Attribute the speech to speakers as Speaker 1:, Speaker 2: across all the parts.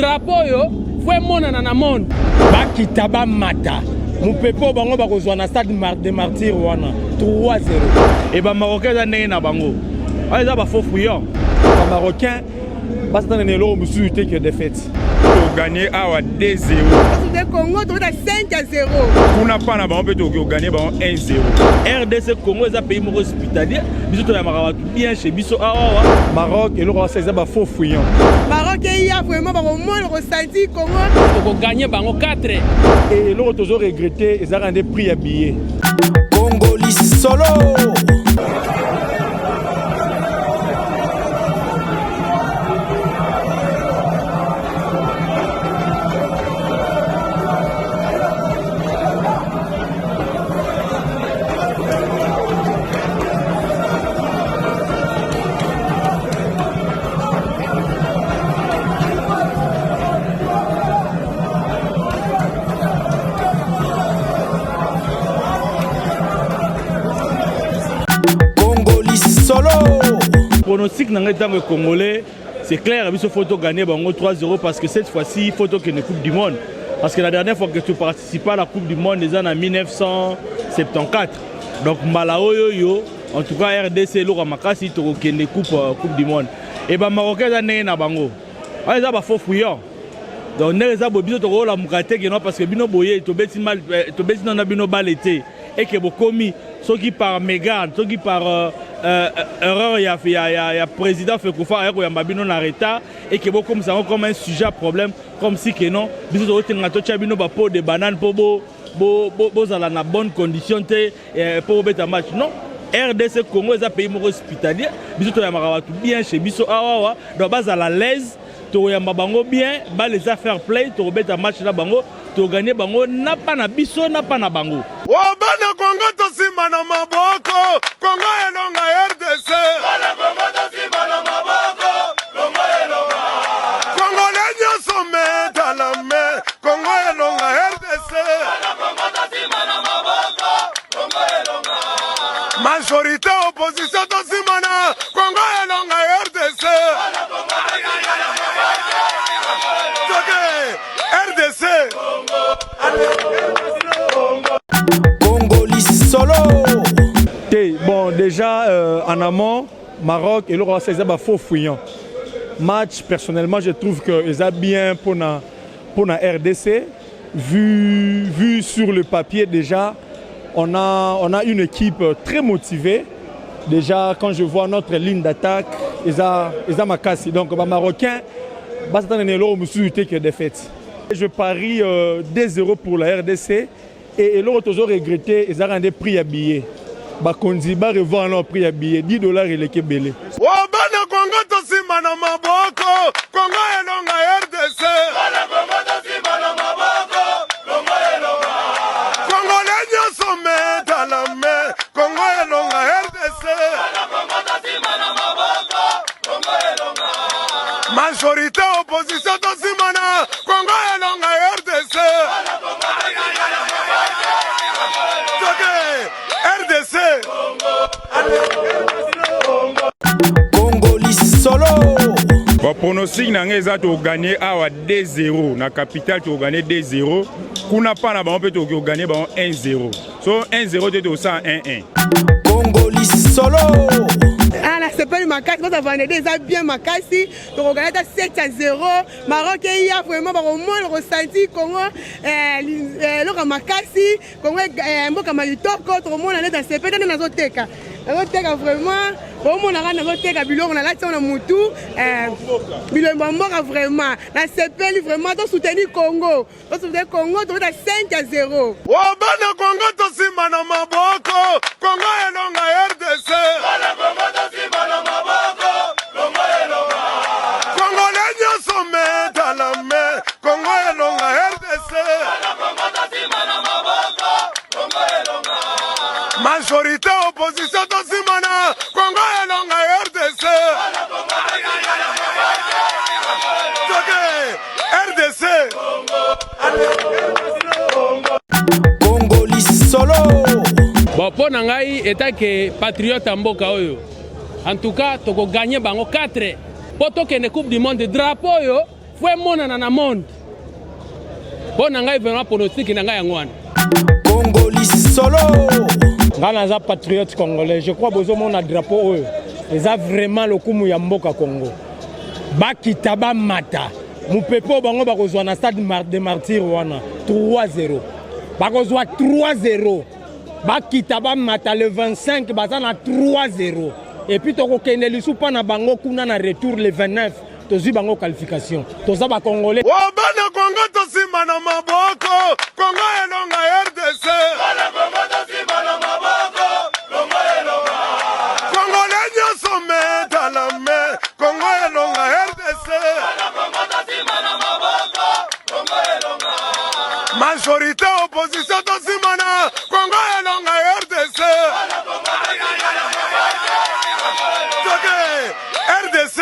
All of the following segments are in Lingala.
Speaker 1: Drapeau oyo faut emonana na monde.
Speaker 2: Bakita bamata mopepe oyo bango bakozwa na stade de martyr wana 3-0.
Speaker 3: E ba marocain eza ndenge na bango wana eza ba faux fouillant.
Speaker 2: Ba marocain basatana na eloko mosusu te que défaite.
Speaker 4: Toganye awa 2-0.
Speaker 5: De Congo tobeta 5-0.
Speaker 4: Kuna pa na bango mpe tokoki koganye bango 1-0.
Speaker 3: RDC Congo eza pays moko hospitalier biso toyambaka bato bien chez biso awa.
Speaker 2: Maroc eloko basala eza ba faux fouillant.
Speaker 5: Maroc eya vraiment bakomona kosanti Congo.
Speaker 1: Tokoganye bango 4.
Speaker 2: Et eloko tozo regretter ezalaka nde prix ya billet.
Speaker 6: Congo lisolo. Congo lisolo.
Speaker 3: Pronostic na ngai ntango congolais c'est clair biso faut gagner bango 3-0 parce que cette fois-ci il faut tokende coupe du monde parce que la dernière fois que tu participes à la coupe du monde eza na 1974 donc mbala oyo yo en tout cas RDC eloko ya makasi tokokende coupe, coupe du monde e bamarocain eza ndenge na bango wana eza ba faux fouillant donc ndenge eza boye biso tokolamuka te keno parce que bino boye tobeti mal tobeti nano na bino bale te eke bokomi soki par mégarde soki par erreur ya président Fecofa aya koyamba bino na retard eke bokomisa yango comme un sujet à problème comme si que non biso tokotenga totya bino ba peau de banane mpo bozala na bonne condition te mpo bobeta match. Non, RDC Congo eza pays moko hospitalier biso toyambaka bato bien chez biso awawa donc bazala l'aise tokoyamba bango bien bale eza fair play tokobeta match na bango toganye bango na pa na biso na pa na bango.
Speaker 4: O bana Kongo tosimba na maboko, Kongo elonga RDC. Bana Kongo tosimba na maboko, Kongo elonga. Congolais nyonso metala me, Kongo elonga RDC. Bana Kongo tosimba na maboko, Kongo elonga. Majorité opposition tosimba na Kongo elonga RDC. Bana Kongo tosimba na maboko, Toke RDC.
Speaker 6: Congo lisolo.
Speaker 2: Te bon déjà en amont Maroc eloko basala eza ba faux fouillant. Match personnellement je trouve que eza bien mpona RDC vu sur le papier. Déjà on a une équipe très motivée. Déjà quand je vois notre ligne d'attaque eza makasi donc ba marocain basatana na eloko mosusu te que défaite. Je parie 2-0 pour la RDC et eloko tozo regretter ezalaka nde prix ya billet. Bakonzi ba revoir na prix ya billet, 10 $ eleki ebele.
Speaker 4: O bana Kongo tosimba na maboko, Kongo elonga RDC. Bana Kongo tosimba na maboko, Kongo elonga. Congolais nyonso metala me, Kongo elonga RDC. Bana Kongo tosimba na maboko, Kongo elonga. Majorité opposition tosimba na Kongo elonga RDC. Bana Kongo tosimba na maboko, Toke RDC.
Speaker 6: Congo lisolo.
Speaker 4: Bon, pronostic na ngai eza toganye awa 2-0 na capitale, toganye 2-0 kuna pa na bango mpe tokoki koganye bango 1-0 so 1-0 te tosala 1-1.
Speaker 6: Congo lisolo.
Speaker 5: Ah, nasepeli makasi baza vendredi eza bien makasi tokoganya ata 7-0. Maroc eya vraiment bakomona kosanti Congo eloko ya makasi Congo mboka makitoko tokomona neti nasepeli nde nazoteka nazoteka vraiment omonaka nazoteka biloko nalati yango na mutu bilombo ya mboka. Vraiment nasepeli vraiment tosoutenir Congo, tosoutenir Congo tobeta 5-0.
Speaker 4: O bana Kongo tosimba na maboko, Kongo elonga RDC. Bana Kongo tosimba na maboko, Kongo elonga. Congolais nyonso metala me, Kongo elonga RDC. Bana Kongo tosimba na maboko, Kongo elonga. Majorité opposition tosimba na Kongo elonga RDC. Bana Kongo tosimba na maboko, Toke RDC.
Speaker 6: Congo lisolo.
Speaker 1: Bon, mpo na ngai etake patriote ya mboka oyo en tout cas tokoganye bango 4 mpo tokende coupe du monde. Drapeau oyo. Faut emonana na monde. Mpo na ngai vraiment pronostic na ngai yango wana.
Speaker 6: Congo lisolo.
Speaker 7: Nga naza patriote congolais, je crois bozomona drapeau oyo eza vraiment lokumu ya mboka Congo. Bakita bamata mopepe oyo bango bakozwa na stade de martyr wana 3-0, bakozwa 3-0, bakita bamata le 25 baza na 3-0 et puis tokokende lisu mpa na bango kuna na retour le 29 tozwi bango qualification. Toza ba congolais.
Speaker 4: O bana Kongo tosimba na maboko, Kongo elonga RDC. Bana Kongo tosimba na maboko, Kongo elonga. Congolais nyonso metala me, Kongo elonga RDC. Bana Kongo tosimba na maboko, Kongo elonga. Majorité opposition tosimba na Kongo elonga RDC. Bana Kongo tosimba na maboko, Toke RDC.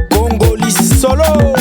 Speaker 6: Congo lisolo.